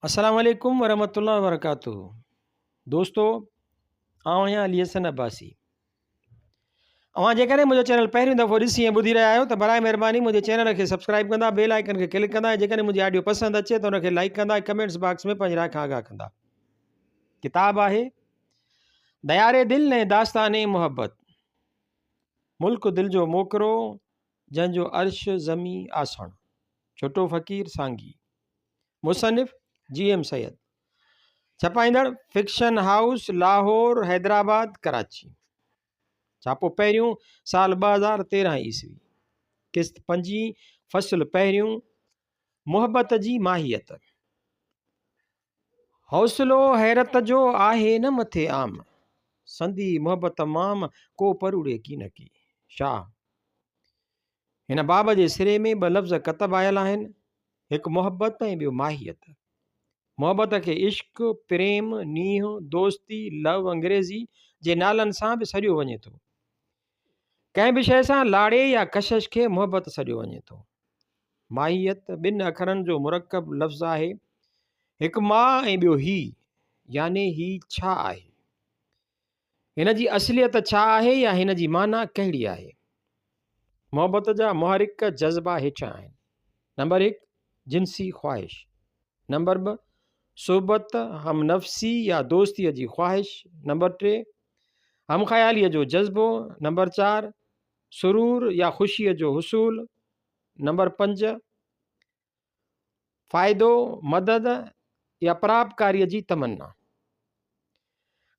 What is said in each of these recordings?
السلام عليڪم ورحمة الله وبرڪاته دوستو آئون آهيان علي حسن عباسي اوهان جيڪڏهن منهنجو چينل پهريون دفعو ڏسي ۽ ٻڌي رهيا آهيو ته برائي مهرباني منهنجي چينل کي سبسڪرائب ڪندا بيل آئيڪن کي ڪلڪ ڪندا ۽ جيڪڏهن منهنجي آڊيو پسند اچي ته ان کي لائڪ ڪندا ۽ ڪمينٽس باڪس ۾ پنهنجي راء کان آگاهه ڪندا ڪتاب آهي ديار دل ۽ داستان محبت ملڪ دل جو موڪرو جنهن جو عرش زمين آسڻ ڇٽو فقير سانگي مصنف، جي ايم سيد. ڇپائيندڙ، فڪشن هائوس، لاهور، حيدرآباد، ڪراچي. ڇاپو پهريون، سال 2013 عيسوي. قسط پنجين، فصل پهريون، محبت جي ماهيت. حوصلو حيرت جو آهي نه مٿي عام، سندي محبت مام ڪو پروڙي ڪينڪي. شاهه. هن باب جي سري ۾ ٻه لفظ ڪتب آيل آهن، هڪ محبت ۽ ٻيو ماهيت. محبت کي عشق، پريم، نينهن، دوستي، لو، انگريزي، جي نالن سان به سڏيو وڃي ٿو. ڪنهن به شيء سان لاڙي يا ڪشش کي محبت سڏيو وڃي ٿو. ماهيت ٻن اکرن جو مرڪب لفظ آهي، هڪ ما ۽ ٻيو هي، يعني هي ڇا آهي؟ هن جي اصليت ڇا آهي يا هن جي معنيٰ ڪهڙي آهي؟ محبت جا محرڪ جذبا هيٺيان آهن. نمبر هڪ، جنسي خواهش. نمبر ٻه، صحبت، هم نفسي يا دوستيء جي خواهش. نمبر ٽي، هم خياليء جو جذبو. نمبر چار، سرور يا خوشيء جو حصول. نمبر پنج، فائدو، مدد يا پراپڪاريء جي تمنا.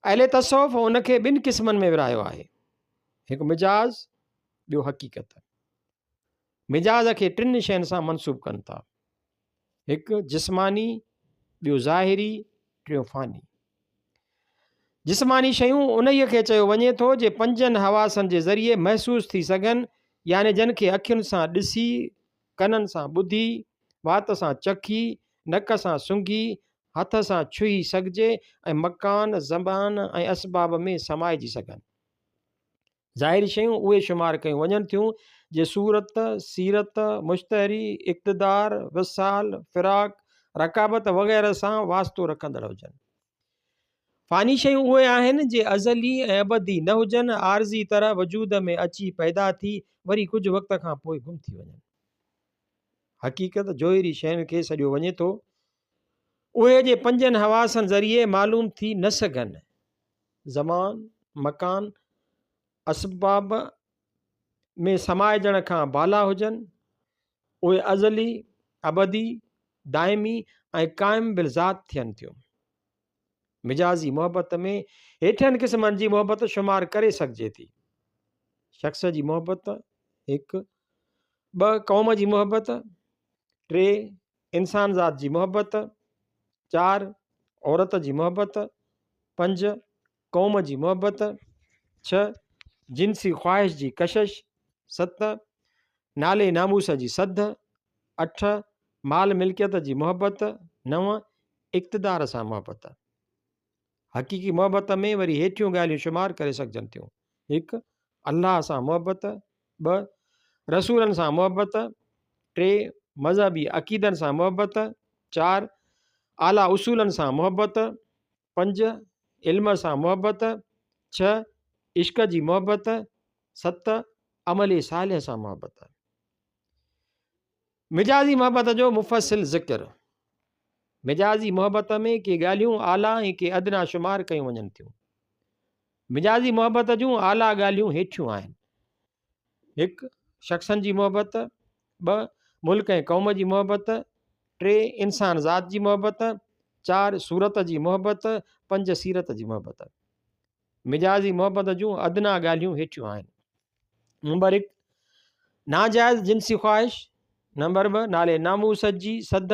اهل تصوف ان کي ٻن قسمن ۾ ورهايو آهي. هڪ مجاز، ٻيو حقيقت. مجاز کي ٽن شين سان منسوب ڪن ٿا. هڪ جسماني، ٻيو ظاهري، ٽيون فاني. جسماني شيون انهيء کي چيو وڃي ٿو جي پنجن حواسن جي ذريعي محسوس ٿي سگهن، يعني جن کي اکين سان ڏسي، ڪنن سان ٻڌي، وات سان چکي، نڪ سان سونگهي، هٿ سان ڇهي سگهجي ۽ مڪان، زمان ۽ اسباب ۾ سمائجي سگهن. ظاهري شيون اهي شمار ڪيون وڃن ٿيون جي صورت، سيرت، مشتهري، اقتدار، وصال، فراق، رقابت وغيره سان واسطو رکندڙ هجن. فاني شيون اهي آهن جي ازلي ۽ ابدي نه هجن، عارضي طرح وجود ۾ اچي پيدا ٿي وري ڪجهه وقت کان پوء گم ٿي وڃن. حقيقت جوهري شين کي سڏيو وڃي ٿو، اهي جي پنجن حواسن ذريعي معلوم ٿي نه سگهن. زمان، مڪان، اسباب ۾ سمائجڻ کان بالا هجن، اهي ازلي، ابدي، دائمي ۽ قائم بالذات ٿين ٿيون. مجازي محبت ۾ هيٺين قسمن جي محبت شمار ڪري سگهجي ٿي. شخص جي محبت، هڪ. ٻه قوم جي محبت، ٽي انسان ذات جي محبت، چار عورت جي محبت، پنج قوم جي محبت، ڇهه جنسي خواهش جي ڪشش، ست نالي ناموس جي سڌ، اٺ مال ملڪيت جي محبت، نو اقتدار سان محبت. حقيقي محبت ۾ وري هيٺيون ڳالهيون شمار ڪري سگهجن ٿيون. هڪ. الله سان محبت، ٻه. رسولن سان محبت، ٽي. مذهبي عقيدن سان محبت، چار. اعليٰ اصولن سان محبت، پنج. علم سان محبت، ڇهه. عشق جي محبت، ست. عمل صالح سان محبت. مجازي محبت جو مفصل ذڪر. مجازي محبت ۾ ڪي ڳالهيون اعليٰ ۽ ڪي ادنيٰ شمار ڪيون وڃن ٿيون. مجازي محبت جون اعليٰ ڳالهيون هيٺيون آهن. هڪ. شخصن جي محبت، ٻه. ملڪ ۽ قوم جي محبت، ٽي. انسان ذات جي محبت، چار. صورت جي محبت، پنج. سيرت جي محبت. مجازي محبت جون ادنيٰ ڳالهيون هيٺيون آهن. نمبر هڪ، ناجائز جنسي خواهش، نمبر ٻه، نالي ناموس جي سڌ،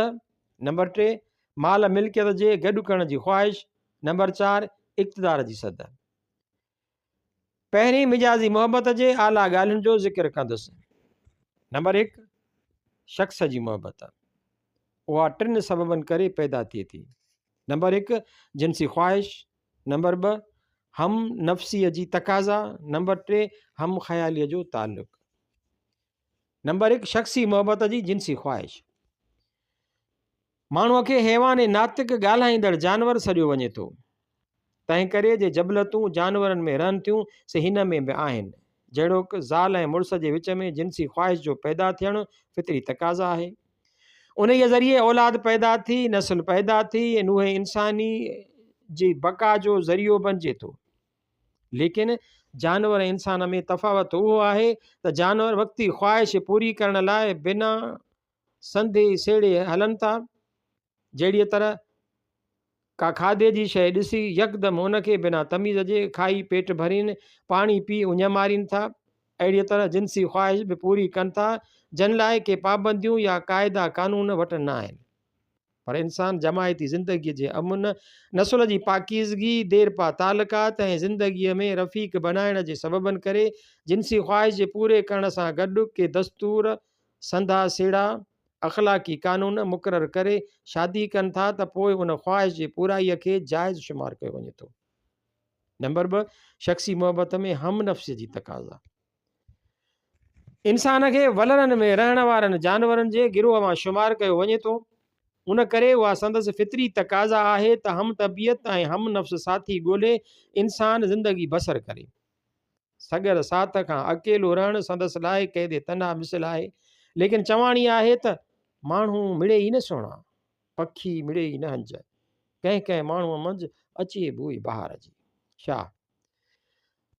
نمبر ٽي، مال ملڪيت جي گڏ ڪرڻ جي خواهش، نمبر چار، اقتدار جي سڌ. پهرين مجازي محبت جي اعليٰ ڳالهين جو ذڪر ڪندس. نمبر هڪ، شخص جي محبت. اها ٽن سببن ڪري پيدا ٿئي ٿي. نمبر هڪ، جنسي خواهش، نمبر ٻه، هم نفسيء جي تقاضا، نمبر ٽي، هم خياليء جو تعلق. نمبر هڪ، شخصي محبت جي جنسي خواهش. ماڻهوء کي حيوان ناطق، ڳالهائيندڙ جانور، سڏيو وڃي ٿو. تنهنڪري جي جبلتون جانورن ۾ رهن ٿيون، سي هن ۾ به آهن. جهڙوڪ، زال ۽ مڙس جي وچ ۾ جنسي خواهش جو پيدا ٿيڻ فطري تقاضا آهي. انهيء ذريعي اولاد پيدا ٿي، نسل پيدا ٿي ۽ نوع انساني جي بقا جو ذريعو بنجي ٿو. ليڪن جانور ۽ انسان ۾ تفاوت اهو آهي ته جانور وقتي خواهش پوري ڪرڻ لاء بنا سنڌي سيڙي هلن ٿا. جهڙيء طرح ڪا کاڌي جي شيء ڏسي يڪدم ان کي بنا تميز جي کائي پيٽ ڀرين، پاڻي پي اڃ مارين ٿا. اهڙيء طرح جنسي خواهش به پوري ڪن ٿا، جن لاء ڪي پابنديون يا قاعدا قانون وٽن نه آهن. پر انسان جماعتي زندگيء جي امن، نسل جي پاڪيزگي، ديرپا تعلقات ۽ زندگيء ۾ رفيق بنائڻ جي سببن ڪري جنسي خواهش جي پوري ڪرڻ سان گڏ ڪي دستور، سنڌا سيڙها، اخلاقي قانون مقرر ڪري شادي ڪن ٿا ته پوء ان خواهش جي پورائيء کي جائز شمار ڪيو وڃي ٿو. نمبر 2، شخصي محبت ۾ هم نفسيء جي تقاضا. انسان کي ولرن ۾ رهڻ وارن جانورن جي گروهه مان شمار ڪيو وڃي ٿو. ان ڪري اها سندس فطري تقاضا آهي ته هم طبيعت ۽ هم نفس ساٿي ڳولي انسان زندگي بسر ڪري. سڳر ساٿ کان اڪيلو رهڻ سندس لاء قيد تنها مثل آهي. ليڪن چواڻي آهي ته، ماڻهو مڙي ئي نه سهڻا، پکي مڙي ئي نه هنج، ڪنهن ڪنهن ماڻهوء منجهه اچي بوء بهار جي. شاهه.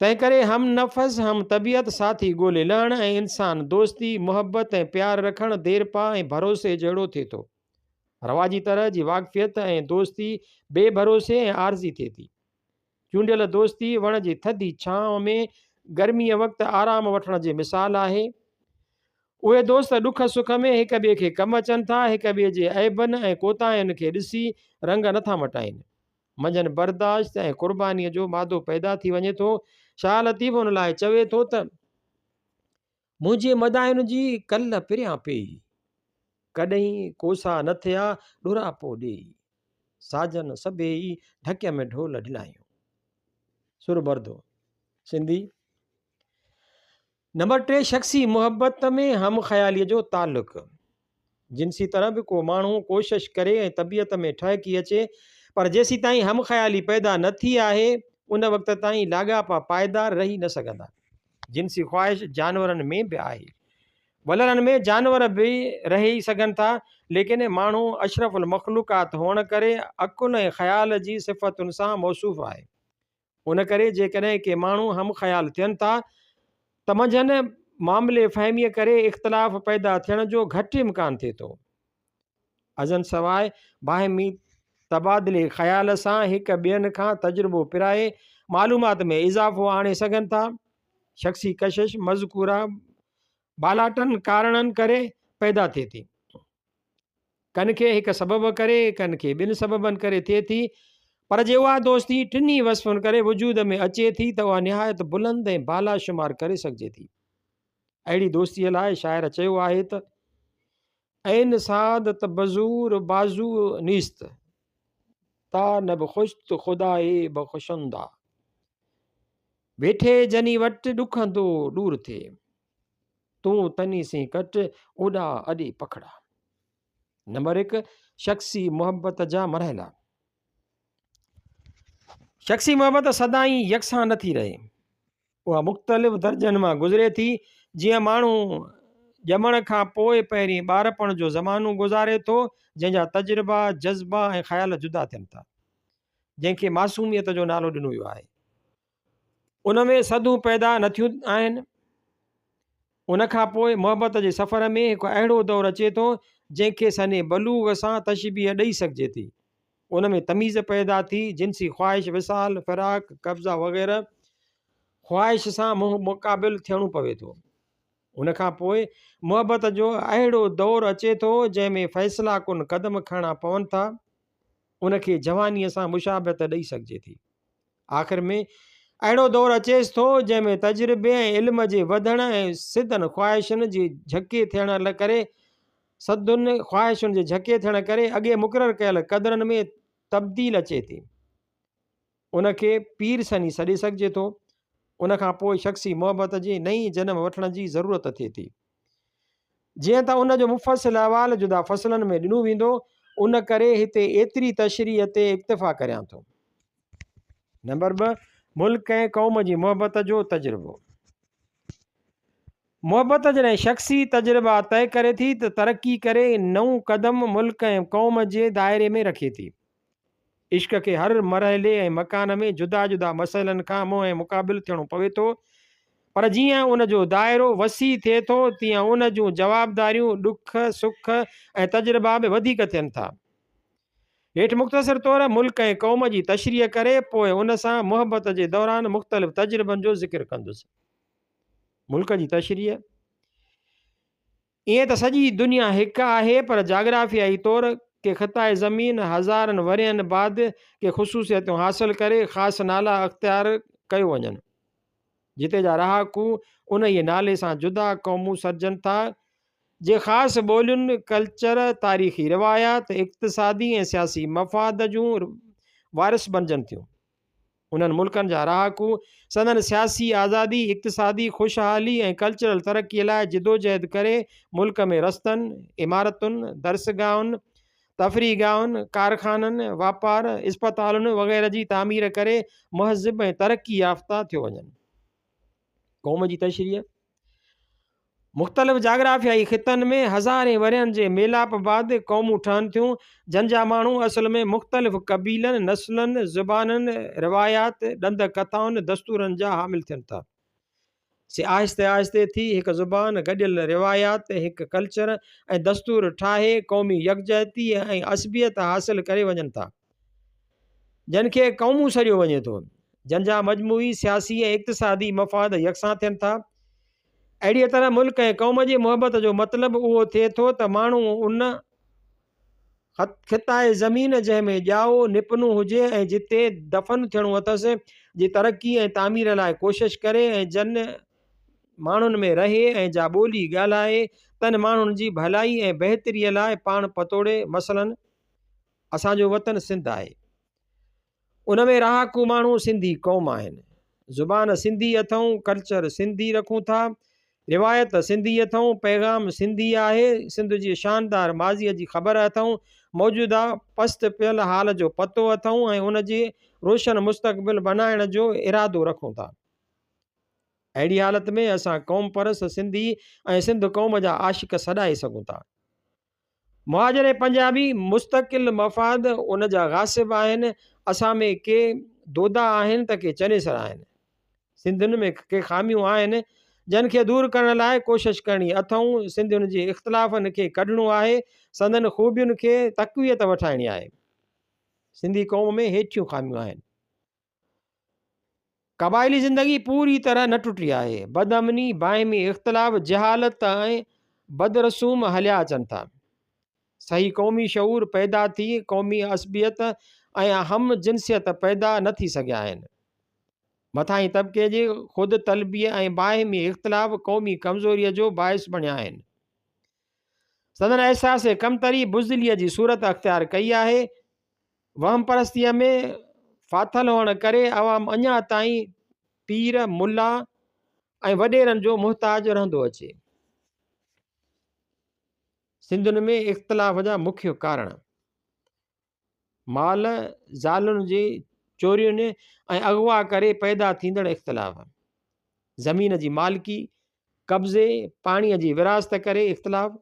تنهنڪري هم نفس، هم طبيعت ساٿي ڳولي لهڻ ۽ انسان دوستي، محبت ۽ پيار رکڻ ديرپا ۽ ڀروسي جهڙو ٿئي ٿو. رواجي طرح جي واقفيت ۽ دوستي بي ڀروسي ۽ عارضي ٿئي ٿي. چونڊيل دوستي وڻ جي ٿڌي ڇانو ۾ گرميء وقت آرام وٺڻ جي مثال آهي. اهي دوست ڏک سک ۾ هڪ ٻئي کي ڪم اچن ٿا، هڪ ٻئي جي عيبن ۽ ڪوتاهين کي ڏسي رنگ نٿا مٽائين. منجهن برداشت ۽ قربانيء جو مادو پيدا ٿي وڃي ٿو. شاهه لطيف ان لاء چوي ٿو ته. منهنجي مداين جي ڪل پريان پيئي. ڪڏهين ڪوسا نه ٿيا ڏوراپو ڏيئي. ساجن سڀيئي ڍڪ ۾ ڍول ڍلايون. سر بردو، سنڌي. نمبر 3 شخصي محبت ۾ هم خياليء جو تعلق. جنسي طرح به ڪو ماڻهو ڪوشش ڪري ۽ طبيعت ۾ ٺهڪي اچي پر جيسيتائين هم خيالي پيدا نه ٿي آهي ان وقت تائين لاڳاپا پائيدار رهي نه سگهندا. جنسي خواهش جانورن ۾ به آهي. ولرن ۾ جانور به رهي سگهن ٿا، ليڪن ماڻهو اشرف المخلوقات هئڻ ڪري عقل ۽ خيال جي صفتن سان موصوف آهي. ان ڪري جيڪڏهن ڪي ماڻهو هم خيال ٿين ٿا ته منجهن معاملي فهميء ڪري اختلاف پيدا ٿيڻ جو گهٽ امڪان ٿئي ٿو. ازنسواء باهمي تبادلي خيال سان هڪ ٻين کان تجربو پرائي معلومات ۾ اضافو آڻي سگهن ٿا. شخصي ڪشش مذڪوره بالاٽن ڪارڻن ڪري پيدا ٿئي ٿي. ڪن کي هڪ سبب ڪري، ڪن کي ٻن سببن ڪري ٿئي ٿي. پر جي اها دوستي ٽنهي وصفن ڪري وجود ۾ اچي ٿي ته اها نهايت بلند ۽ بالا شمار ڪري سگهجي ٿي. اهڙي دوستيء لاء شاعر چيو آهي ته. عين سعادت بزور بازو نيست، تا نبخشت خدائي بخشندا. ويٺي جني وٽ ڏکندو ڏور ٿئي، تون تني سين ڪٽ اوڏا اڏي پکڙا. نمبر 1، شخصي محبت جا مرحلا. شخصي محبت سدائين يڪسان نٿي رهي. اها مختلف درجن مان گذري ٿي. جيئن ماڻهو ڄمڻ کان پوء پهرين ٻارپڻ جو زمانو گذاري ٿو، جنهن جا تجربا، جذبا ۽ خيال جدا ٿين ٿا، جنهن کي معصوميت جو نالو ڏنو ويو آهي. ان ۾ سڌون پيدا نه ٿيون آهن. ان کان پوء محبت جي سفر ۾ هڪ اهڙو دور اچي ٿو، جنهن کي سن بلوغ سان تشبيهه ڏئي سگهجي ٿي. ان ۾ تميز پيدا ٿي، جنسي خواهش، وصال، فراق، قبضا وغيره خواهش سان منهن مقابل ٿيڻو پوي ٿو. ان کان پوء محبت جو اهڙو دور اچي ٿو، جنهن ۾ فيصلا ڪن قدم کڻڻا پون ٿا. ان کي جوانيء سان مشابهت ڏئي سگهجي ٿي. آخر ۾ اهڙو دور اچيس ٿو، جنهن ۾ تجربي ۽ علم جي وڌڻ ۽ سڌن خواهشن جي جهڪي ٿيڻ ڪري سڌن خواهشن جي جهڪي ٿيڻ ڪري اڳي مقرر ڪيل قدرن ۾ تبديل اچي ٿي. ان کي پير سني سڏي سگهجي ٿو. ان کان پوء شخصي محبت جي نئين جنم وٺڻ جي ضرورت ٿئي ٿي. جيئن ته ان جو مفصل احوال جدا فصلن ۾ ڏنو ويندو. ان ڪري هتي ايتري تشريح تي اڪتفا ڪريان ٿو. نمبر 2، ملڪ ۽ قوم جي محبت جو تجربو. محبت جڏهن شخصي تجربا طئي ڪري ٿي ته ترقي ڪري نئون قدم ملڪ ۽ قوم جي دائري ۾ رکي ٿي. عشق کي هر مرحلي ۽ مڪان ۾ جدا جدا مسئلن کان منهن ۽ مقابل ٿيڻو پوي ٿو، پر جيئن ان جو دائرو وسيع ٿئي ٿو تيئن ان جون جوابداريون، ڏک، سک ۽ تجربا به وڌيڪ ٿين ٿا. هيٺ مختصر طور ملڪ ۽ قوم جي تشريح ڪري پوء ان سان محبت جي دوران مختلف تجربن جو ذڪر ڪندس. ملڪ جي تشريح، ائين ته سڄي دنيا هڪ آهي پر جاگرافيائي طور ڪي خطائي زمين هزارن ورهين بعد ڪي خصوصيتون حاصل ڪري خاص نالا اختيار ڪيو وڃن. جتي جا رهاڪو انهيء نالي سان جدا قومون سڏجن ٿا، جي خاص ٻولين، ڪلچر، تاريخي روايات، اقتصادي ۽ سياسي مفاد جون وارث بڻجن ٿيون. انهن ملڪن جا رهاڪو سندن سياسي آزادي، اقتصادي خوشحالي ۽ ڪلچرل ترقيء لاء جدوجهد ڪري ملڪ ۾ رستن، عمارتن، درسگاهن، تفريح گاهن، ڪارخانن، واپار، اسپتالن وغيره جي تعمير ڪري مهذب ۽ ترقي يافته ٿيو وڃن. قوم جي تشريح، مختلف جاگرافيائي خطن ۾ هزارين ورهين جي ميلاپ بعد قومون ٺهن ٿيون، جن جا ماڻهو اصل ۾ مختلف قبيلن، نسلن، زبانن، روايات، ڏند ڪٿائن، دستورن جا حامل ٿين ٿا. سي آهستي آهستي ٿي هڪ زبان، گڏيل روايات، هڪ ڪلچر ۽ دستور ٺاهي قومي يڪجهتي ۽ عصبيت حاصل ڪري وڃن ٿا. جن کي قومون سڏيو وڃي ٿو. جن جا مجموعي سياسي ۽ اقتصادي مفاد يڪسان ٿين ٿا. اهڙيء طرح ملڪ ۽ قوم جي محبت جو مطلب اهو ٿئي ٿو ته ماڻهو ان خطائي زمين جنهن ۾ ڄائو نپنو هجي ۽ جتي دفن ٿيڻو اٿس، جي ترقي ۽ تعمير لاء ڪوشش ڪري ۽ جن ماڻهن ۾ رهي ۽ جا ٻولي ڳالهائي، تن ماڻهن جي ڀلائي ۽ بهتريء لاء پاڻ پتوڙي. مثلاً، اسان جو وطن سنڌ آهي. ان ۾ رهاڪو ماڻهو سنڌي قوم آهن. زبان سنڌي اٿئون، ڪلچر سنڌي رکون ٿا، روايت سنڌي اٿئون، پيغام سنڌي آهي، سنڌ جي شاندار ماضيء جي خبر اٿئون، موجوده پست پيل حال جو پتو اٿئون ۽ ان جي روشن مستقبل بنائڻ جو ارادو رکون ٿا. اهڙي حالت ۾ اسان قوم پرست سنڌي ۽ سنڌ قوم جا عاشق سڏائي سگهون ٿا. مهاجر ۽ پنجابي مستقل مفاد ان جا غاصب آهن، اسان ۾ ڪي دودا آهن ته ڪي چنيسر آهن. سنڌين ۾ ڪي خاميون آهن، جن کي دور ڪرڻ لاء ڪوشش ڪرڻي اٿئون، سنڌين جي اختلافن کي ڪڍڻو آهي، سندن خوبين کي تقويت وٺائڻي آهي. سنڌي قوم ۾ هيٺيون خاميون آهن. قبائلي زندگي پوري طرح نه ٽٽي آهي. بدامني، باهمي اختلاف، جهالت ۽ بدرسوم هليا اچن ٿا. صحيح قومي شعور پيدا ٿي قومي عصبيت ۽ هم جنسيت پيدا نه ٿي سگهيا آهن. مٿاهين طبقي جي خود طلبيء ۽ باهمي اختلاف قومي ڪمزوريء جو باعث بڻيا آهن. سندن احساس ڪمتري بزدليء جي صورت اختيار ڪئي آهي. وهم پرستيء ۾ ڦاٿل هئڻ ڪري عوام اڃا تائين پير، ملا ۽ وڏيرن جو محتاج رهندو اچي. سنڌين ۾ اختلاف جا مکيه ڪارڻ، مال، زالن جي چورين ۽ اغوا ڪري پيدا ٿيندڙ اختلاف، زمين جي مالڪي، قبضي، پاڻيء جي ورهاست ڪري اختلاف،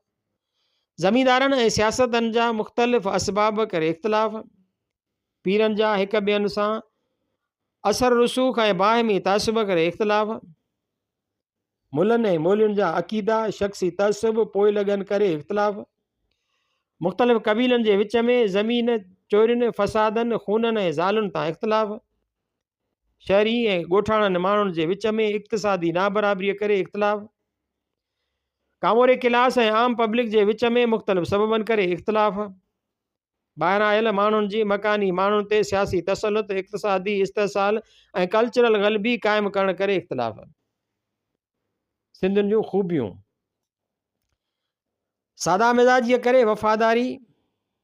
زميندارن ۽ سياستن جا مختلف اسباب ڪري اختلاف، پيرن جا هڪ ٻين سان اثر رسوخ ۽ باهمي تعصب ڪري اختلاف، ملن ۽ مولين جا عقيدا، شخصي تعصب، پوئلڳن ڪري اختلاف، مختلف قبيلن جي وچ ۾ زمين چورين، فسادن، خونن ۽ زالن تان اختلاف، شهري ۽ ڳوٺاڻن ماڻهن جي وچ ۾ اقتصادي نابرابريء ڪري اختلاف، ڪاموري ڪلاس ۽ عام پبلڪ جي وچ ۾ مختلف سببن ڪري اختلاف، ٻاهران آيل ماڻهن جي مڪاني ماڻهن تي سياسي تسلط، اقتصادي استحصال ۽ ڪلچرل غلبي قائم ڪرڻ ڪري اختلاف. سنڌين جون خوبيون. ساده مزاجيء ڪري وفاداري،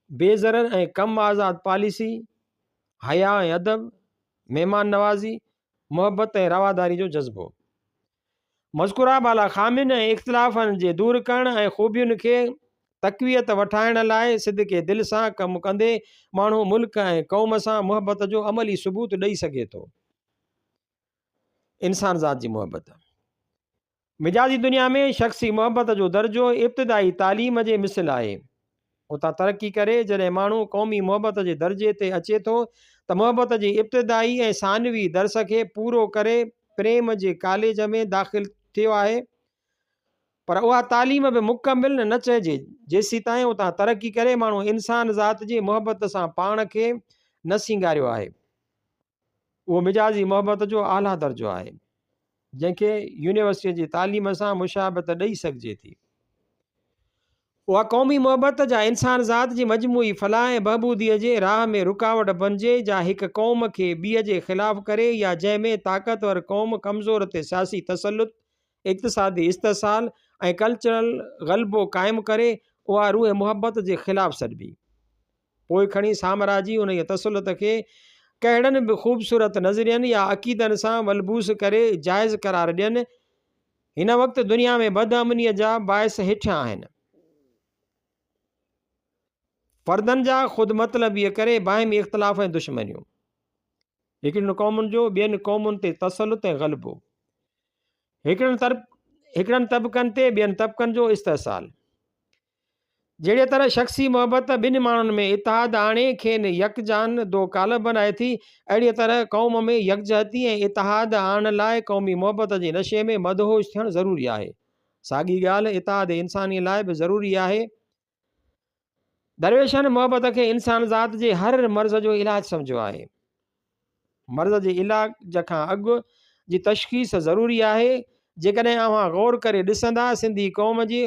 بي ضرر ۽ ڪم آزاد پاليسي، حياء ۽ ادب، مهمان نوازي، محبت ۽ رواداري جو جذبو. مذڪوره بالا خامين ۽ اختلافن جي دور ڪرڻ ۽ خوبين کي تقويت وٺائڻ لاء صدق دل سان ڪم ڪندي ماڻهو ملڪ ۽ قوم سان محبت جو عملي ثبوت ڏئي سگهي ٿو. انسان ذات جي محبت. مجازي دنيا ۾ شخصي محبت جو درجو ابتدائي تعليم جي مثل آهي. اتان ترقي ڪري جڏهن ماڻهو قومي محبت جي درجي تي اچي ٿو ته محبت جي ابتدائي ۽ ثانوي درس کي پورو ڪري پريم جي ڪاليج ۾ داخل ٿيو آهي پر اها تعليم به مڪمل نه چئجي جيسيتائين اتان ترقي ڪري ماڻهو انسان ذات جي محبت سان پاڻ کي نه سينگاريو آهي. اهو مجازي محبت جو اعليٰ درجو آهي، جنهن کي يونيورسٽيء جي تعليم سان مشابهت ڏئي سگهجي ٿي. اها قومي محبت، جا انسان ذات جي مجموعي فلاح ۽ بهبوديء جي راهه ۾ رڪاوٽ بنجي، جا هڪ قوم کي ٻيء جي خلاف ڪري يا جنهن ۾ طاقتور قوم ڪمزور تي سياسي تسلط، اقتصادي استحصال ۽ ڪلچرل غلبو قائم ڪري، اها روح محبت جي خلاف سڏبي. پوء کڻي سامراجي انهيء تسلط کي ڪهڙن به خوبصورت نظرين يا عقيدن سان ملبوس ڪري جائز قرار ڏين. هن وقت دنيا ۾ بدامنيء جا باعث هيٺيان آهن. فردن جا خود مطلبيء ڪري باهمي اختلاف ۽ دشمنيون. هڪڙين قومن جو ٻين قومن تي تسلط ۽ غلبو. هڪڙن طبقن تي ٻين طبقن جو استحصال. جهڙيء طرح شخصي محبت ٻن ماڻهن ۾ اتحاد آڻي کين يڪجان دو قالب بنائي ٿي، اهڙيء طرح قوم ۾ يڪجهتي ۽ اتحاد آڻڻ لاء قومي محبت جي نشي ۾ مدهوش ٿيڻ ضروري آهي. ساڳي ڳالهه اتحاد انساني لاء به ضروري آهي. درويشن محبت کي انسان ذات جي هر مرض جو علاج سمجهيو آهي. مرض جي علاج کان اڳ جي تشخيص ضروري آهي. جيڪڏهن اوهان غور ڪري ڏسندا سنڌي قوم جي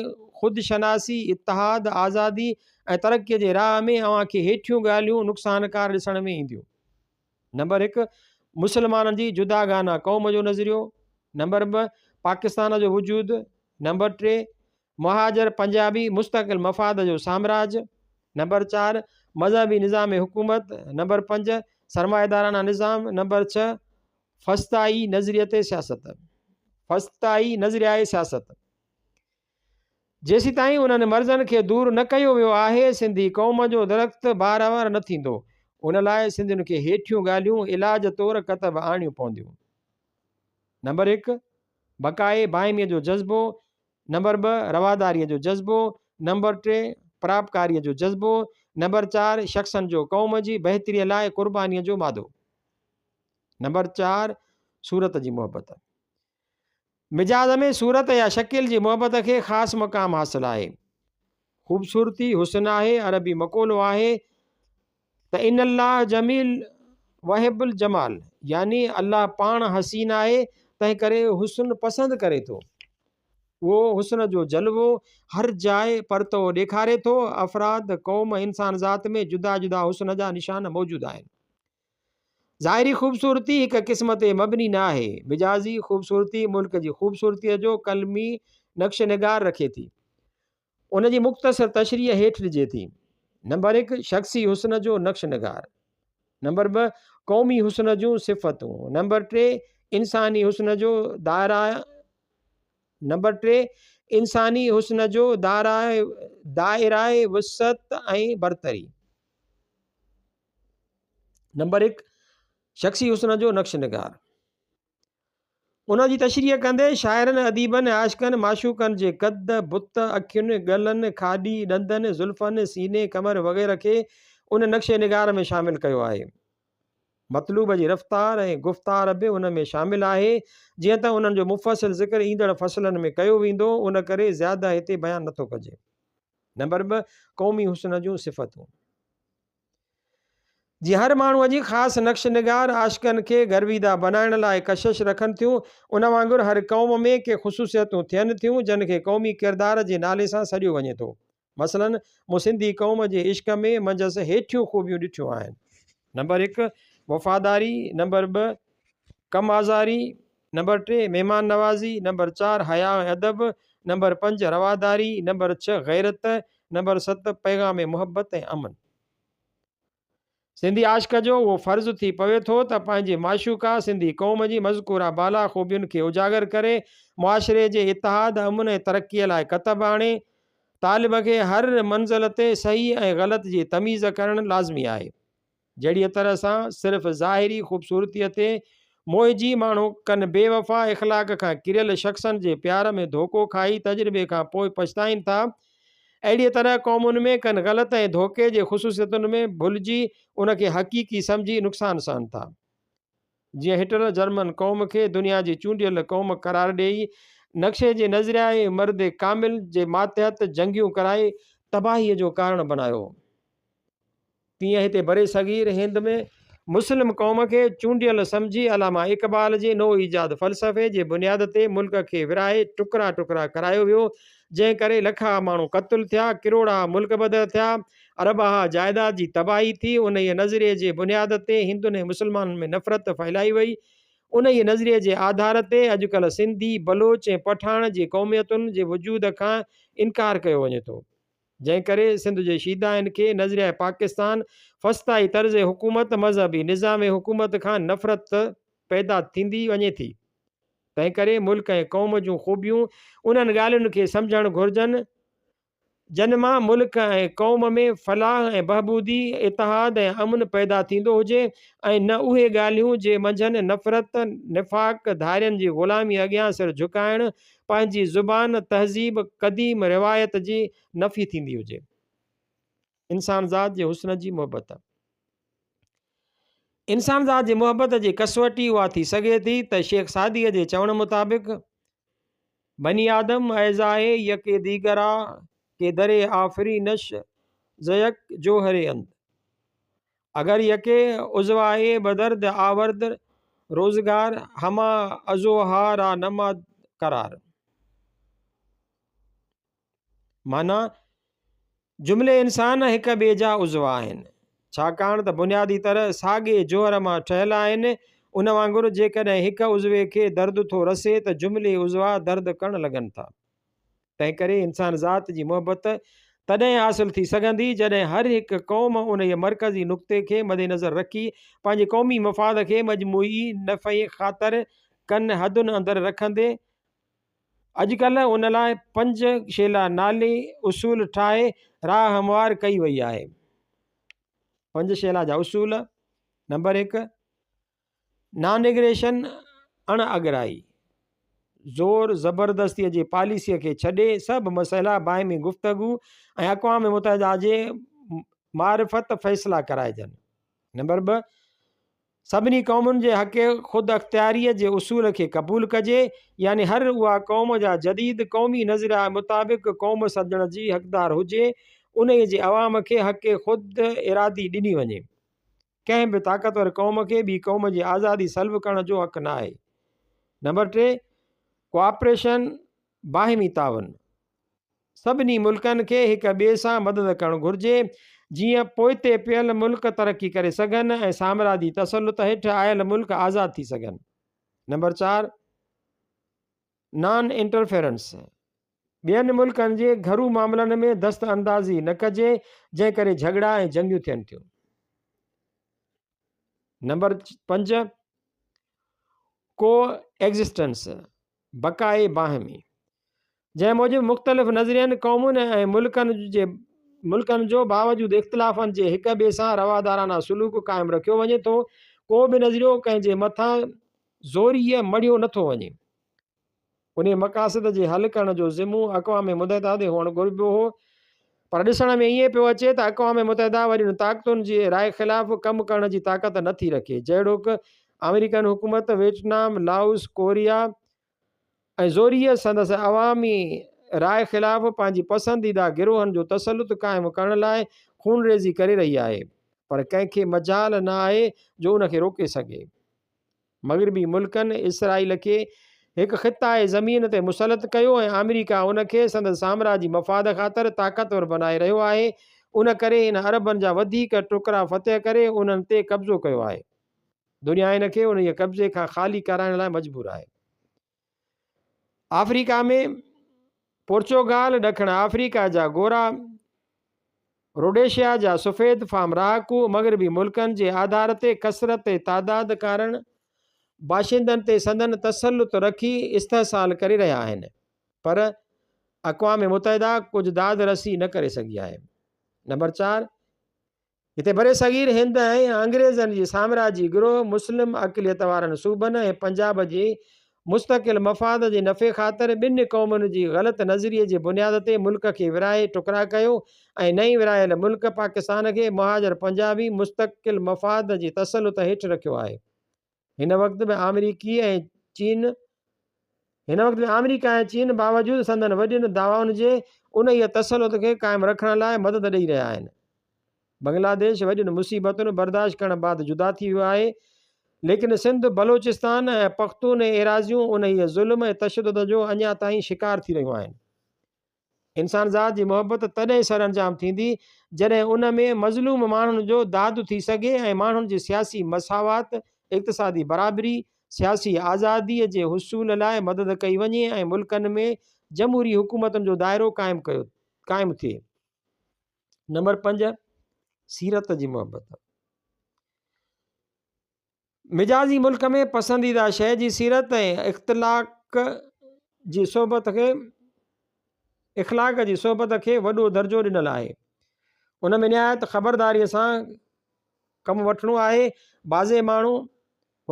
خود شناسي، اتحاد، آزادي ۽ ترقي جي راهه ۾ اوهان کي هيٺيون ڳالهيون نقصانڪار ڏسڻ ۾ اينديون. نمبر هڪ، مسلمانن جي جداگانه قوم جو نظريو. نمبر ٻه، پاڪستان جو وجود. نمبر ٽي، مهاجر پنجابي مستقل مفاد جو سامراج، نمبر چار، مذهبي نظام حڪومت، نمبر پنج، سرمائيدارانه نظام، نمبر ڇهه، فسطائي نظريتي سياست. فسطائي نظريائي سياست. جيسيتائين انهن مرضن کي دور نه ڪيو ويو آهي، سنڌي قوم جو درخت بارآور نه ٿيندو. ان لاء سنڌين کي هيٺيون ڳالهيون علاج طور ڪتب آڻيون پونديون. نمبر هڪ، بقائي باهميء جو جذبو، نمبر ٻه، رواداريء جو جذبو، نمبر ٽي، پراپڪاريء جو جذبو، نمبر چار، شخصن جو قوم جي بهتريء لاء قربانيء جو مادو. نمبر چار، صورت جي محبت. مجاز ۾ صورت يا شڪل جي محبت کي خاص مقام حاصل آهي. خوبصورتي حسن آهي، عربي مقولو آهي ته ان الله جميل ويحب الجمال يعني الله پاڻ حسين آهي تنهن ڪري حسن پسند ڪري ٿو. اهو حسن جو جلوو هر جاء پرتوو ڏيکاري ٿو. افراد، قوم ۽ انسان ذات ۾ جدا جدا حسن جا نشان موجود آهن. ظاهري خوبصورتي هڪ قسم تي مبني نه آهي. مجازي خوبصورتي ملڪ جي خوبصورتيء جو قلمي نقش نگار رکي ٿي. ان جي مختصر تشريح هيٺ ڏجي ٿي. نمبر هڪ، شخصي حسن جو نقش نگار. نمبر ٻه، قومي حسن جون صفتون. نمبر ٽي، انساني حسن جو دائره نمبر ٽي، انساني حسن جو دائره وسعت ۽ برتري. نمبر هڪ، شخصي حسن جو نقش نگار. ان جي تشريح ڪندي شاعرن، اديبن، عاشقن، معشوقن جي قد، بت، اکين، ڳلن، کاڏي، ڏندن، زلفن، سيني، ڪمر وغيره کي ان نقش نگار ۾ شامل ڪيو آهي. مطلوب جي رفتار ۽ گفتار به ان ۾ شامل آهي. جيئن ته انهن جو مفصل ذڪر ايندڙ فصلن ۾ ڪيو ويندو، ان ڪري زياده هتي بيان نٿو ڪجي. نمبر ٻه، قومي حسن جون صفتون. جي هر ماڻهوء جي خاص نقش نگار عاشقن کي گرويده بنائڻ لاء ڪشش رکن ٿيون، ان وانگر هر قوم ۾ ڪي خصوصيتون ٿين ٿيون، جن کي قومي ڪردار جي نالي سان سڏيو وڃي ٿو. مثلاً، مون سنڌي قوم جي عشق ۾ منجهس هيٺيون خوبيون ڏٺيون آهن. نمبر هڪ، وفاداري، نمبر ٻه، ڪم آزاري، نمبر ٽي، مهمان نوازي، نمبر چار، حياء ۽ ادب، نمبر پنج، رواداري، نمبر ڇهه، غيرت، نمبر ست، پيغام محبت ۽ امن. سنڌي عاشق جو اهو فرض ٿي پوي ٿو ته پنهنجي معشوقه سنڌي قوم جي مذڪوره بالا خوبين کي اجاگر ڪري، معاشري جي اتحاد، امن ۽ ترقيء لاء ڪتب آڻي. طالب کي هر منزل تي صحيح ۽ غلط جي تميز ڪرڻ لازمي آهي. جهڙيء طرح سان صرف ظاهري خوبصورتيء تي موهجي ماڻهو ڪن بي وفا اخلاق کان ڪريل شخصن جي پيار ۾ ڌوڪو کائي تجربي کان پوء پڇتائين ٿا، اهڙيء طرح قومن ۾ ڪن غلط ۽ ڌوڪي جي خصوصيتن ۾ ڀلجي ان کي حقيقي سمجهي نقصان سهن ٿا. جيئن هٽلر جرمن قوم کي دنيا جي چونڊيل قوم قرار ڏيئي نقشي جي نظريائي مرد ڪامل جي ماتحت جنگيون ڪرائي تباهيء جو ڪارڻ بنايو. تيئن هتي برصغير هند ۾ مسلم قوم کي چونڊيل سمجهي علامه اقبال جي نو ايجاد فلسفي جي بنياد تي ملڪ کي ورهائي ٽڪرا ٽڪرا ڪرايو ويو، جنهن ڪري لکها ماڻهو قتل ٿيا، ڪروڙها ملڪ بدر ٿيا، اربها جائداد جي تباهي ٿي، انهيء نظريي جي بنياد تي هندن ۽ مسلمانن ۾ نفرت ڦهلائي وئي، انهيء نظريي جي آڌار تي اڄڪلهه سنڌي، بلوچ ۽ پٺاڻ جي قوميتن جي وجود کان انڪار ڪيو وڃي ٿو. جنهن ڪري سنڌ جي شيدائين کي نظريه پاڪستان، فسطائي طرز حڪومت، مذهبي نظام حڪومت کان نفرت پيدا ٿيندي وڃي ٿي. تنهن ڪري ملڪ ۽ قوم جون خوبيون انهن ڳالهين کي سمجهڻ گهرجن، جن مان ملڪ ۽ قوم ۾ فلاح ۽ بهبودي، اتحاد ۽ امن پيدا ٿيندو هجي ۽ نه اهي ڳالهيون جي منجهن نفرت، نفاق، ڌارين جي غلامي اڳيان سر جهڪائڻ، پنهنجي زبان، تهذيب، قديم روايت جي نفي ٿيندي هجي. انسان ذات جي حسن جي محبت. انسان ذات جي محبت جي ڪسوٽي اها ٿي سگهي ٿي ته شيخ سعديء جي چوڻ مطابق، بني آدم اعضاء يڪ ديگرا ڪي در آفرينش ز يڪ جوهر اند. اگر يڪي عضوائي بدرد آورد روزگار هما عضوها را نما قرار. معنيٰ، جملي انسان هڪ ٻئي جا عضوا آهن، ڇاڪاڻ ته بنيادي طرح ساڳئي جوهر مان ٺهيل آهن، ان وانگر جيڪڏهن هڪ عضوي کي درد ٿو رسي ته جملي عضوا درد ڪرڻ لڳن ٿا. تنهنڪري انسان ذات جي محبت تڏهن حاصل ٿي سگهندي جڏهن هر هڪ قوم انهيء مرڪزي نقطي کي مدنظر رکي پنهنجي قومي مفاد کي مجموعي نفعي خاطر ڪن حدن اندر رکندي اڄڪلهه ان لاء پنج شيلا نالي اصول ٺاهي راهه هموار ڪئي وئي آهي. پنج شيلا جا اصول، نمبر هڪ، نان اگريشن، اڻ اڳرائي، زور زبردستيء جي پاليسيء کي ڇڏي سڀ مسئلا باهمي گفتگو ۽ اقوام متحده جي معرفت فيصلا ڪرائجن. نمبر 2، سڀني قومن جي حق خود اختياريء جي اصول کي قبول ڪجي، يعني هر اها قوم جا جديد قومي نظريا مطابق قوم سڏجڻ جي حقدار هجي، انهيء جي عوام کي حق خود ارادي ڏني وڃي. ڪنهن به طاقتور قوم کي ٻي قوم جي آزادي سلب ڪرڻ جو حق نه آهي. نمبر 3، ڪوآپريشن، باهمي تعاون، سڀني ملڪن کي هڪ ٻئي سان مدد ڪرڻ گهرجي، جيئن پوئتي پيل ملڪ ترقي ڪري سگهن ۽ سامراجي تسلط هيٺ آيل ملڪ آزاد ٿي سگهن. نمبر 4، نان انٽرفيرنس، ٻين ملڪن جي گهرو معاملن ۾ دست اندازي نه ڪجي، جنهن ڪري جهڳڙا ۽ جنگيون ٿين ٿيون. نمبر 5، ڪو ايگزسٽنس، بقائي باهمي، جنهن موجب مختلف نظرين، قومن ۽ ملڪن جي ملڪن جو باوجود اختلافن جي هڪ ٻئي سان روادارانه سلوڪ قائم رکيو وڃي ٿو، ڪو به نظريو ڪنهن جي مٿان زوريء مڙهيو نٿو وڃي. انهيء مقاصد جي حل ڪرڻ جو ذمو اقوام متحده تي هئڻ گهربو هو، پر ڏسڻ ۾ ائين پيو اچي ته اقوام متحده وڏين طاقتن جي راء خلاف ڪم ڪرڻ جي طاقت نه ٿي رکي، جهڙوڪ آمريڪن حڪومت ويٽنام، لائوس، ڪوريا ۽ زوريء سندس عوامي راء خلاف پنهنجي پسنديده گروهن جو تسلط قائم ڪرڻ لاء خونريزي ڪري رهي آهي، پر ڪنهن کي مجال نه آهي جو ان کي روڪي سگهي. مغربي ملڪن اسرائيل کي هڪ خطائي زمين تي مسلط ڪيو ۽ آمريڪا ان کي سندس سامراجي مفاد خاطر طاقتور بنائي رهيو آهي، ان ڪري هن عربن جا وڌيڪ ٽڪرا فتح ڪري انهن تي قبضو ڪيو آهي. دنيا هن کي انهيء قبضي کان خالي ڪرائڻ لاء مجبور آهي. آفريڪا ۾ پورچوگال، ڏکڻ آفريڪا جا گورا، روڊيشيا جا سفيد فام رهاڪو مغربي ملڪن جي آڌار تي ڪثرت تعداد ڪارڻ باشندن تي سندن تسلط رکي استحصال ڪري رهيا آهن پر اقوام متحده ڪجهه داد رسي نه ڪري سگهي آهي. نمبر 4، هتي برصغير هند ۽ انگريزن جي سامراجي گروهه مسلم اقليت وارن صوبن ۽ پنجاب جي مستقل مفاد جي نفعي خاطر ٻن قومن جي غلط نظريي جي بنياد تي ملڪ کي ورهائي ٽڪرا ڪيو ۽ نئين ورهايل ملڪ پاڪستان کي مهاجر پنجابي مستقل مفاد جي تسلط هيٺ رکيو آهي. هن وقت به آمريڪي ۽ چين هن وقت به آمريڪا ۽ چين باوجود سندن وڏين دعوائن جي انهيء تسلط کي قائم رکڻ لاء مدد ڏئي رهيا آهن. بنگلاديش وڏين مصيبتن برداشت ڪرڻ بعد جدا ٿي ويو آهي، ليڪن سنڌ، بلوچستان ۽ پختون ايراضيون انهيء ظلم ۽ تشدد جو اڃا تائين شڪار ٿي رهيون آهن. انسان ذات جي محبت تڏهن سرانجام ٿيندي جڏهن ان ۾ مظلوم ماڻهن جو داد ٿي سگهي ۽ ماڻهن جي سياسي مساوات، اقتصادي برابري، سياسي آزاديء جي حصول لاء مدد ڪئي وڃي ۽ ملڪن ۾ جمهوري حڪومتن جو دائرو قائم ڪيو قائم ٿئي. نمبر 5، سيرت جي محبت. مجازي ملڪ ۾ پسنديده شيء جي سيرت ۽ اختلاق جي صحبت کي اخلاق جي صحبت کي وڏو درجو ڏنل آهي. ان ۾ نهايت خبرداريء سان ڪم وٺڻو آهي. بعضي ماڻهو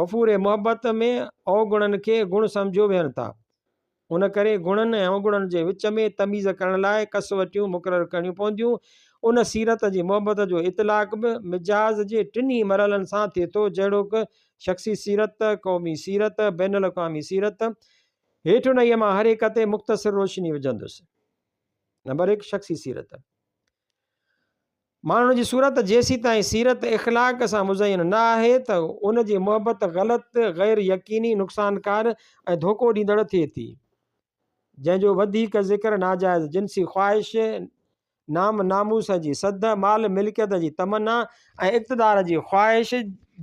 وفور محبت ۾ اوگڻن کي گڻ سمجهيو ويهن ٿا. ان ڪري گڻن ۽ اوگڻن جي وچ ۾ تميز ڪرڻ لاء ڪسوٽيون مقرر ڪرڻيون پونديون. ان سيرت جي محبت جو اطلاق به مجاز جي ٽنهي مرحلن سان ٿئي ٿو، جهڙوڪ، شخصي سيرت، قومي سيرت، بين الاقوامي سيرت. هيٺ انهيء مان هر هڪ تي مختصر روشني وجهندس. نمبر هڪ، شخصي سيرت. ماڻهن جي صورت جيسيتائين سيرت اخلاق سان مزين نه آهي ته ان جي محبت غلط، غير يقيني، نقصانڪار ۽ ڌوڪو ڏيندڙ ٿئي ٿي. جنهن جو وڌيڪ ذڪر ناجائز جنسي خواهش، نام ناموس جي سڌ، مال ملڪيت جي تمنا ۽ اقتدار جي خواهش